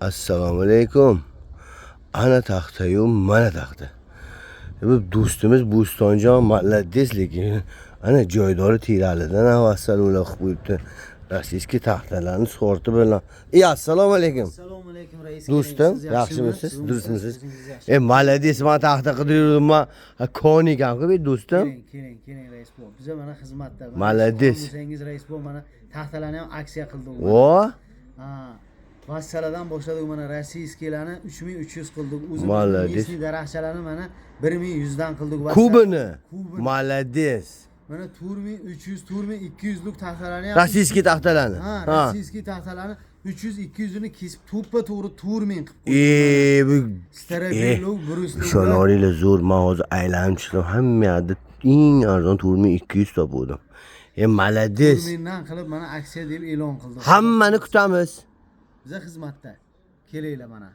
Assalomu alaykum. Ana taxtayu mana taxta. Bu do'stimiz Bo'stonjon молодец, lekin ana joydori Teralidan avvallar qilib qo'yibdi. Российский taxtalarni sorti bilan. Assalomu alaykum. Assalomu alaykum, rais. Do'stim, Siz yaxshimisiz? Durustmisiz? O'zingiz yaxshi. Молодец, man taxta qidirib man kon ekan-ku bu do'stim. Keling, keling, keling, rais bu. Biza mana xizmatda. Mana Молодец. Bo'lsangiz, rais bu, mana taxtalarni ham aksiya qildik. O, Ha. Vassaladan boshladik, mana российский larni 3300 qildik. O'zimiz Молодец. местный daraxtchalarni mana 1100 dan qildik. Kubini. Kubini. Молодец. Mana 4300, 4200 lik taxtalarni ham Российский taxtalarni. Ha, российский taxtalarni 300, 200 ini kesib, to'ppa to'g'ri 4000 qilib qo'ydik. Bu Стропил, брус. Ishonaveringlar, zo'r. Man hozir aylanib chiqdim, hamma yoqda eng arzon 4200 topuvdim. Молодец. 4000 dan qilib, mana aksiya deb e'lon qildik. Hammani kutamiz. Biza xizmatda. Kelinglar mana.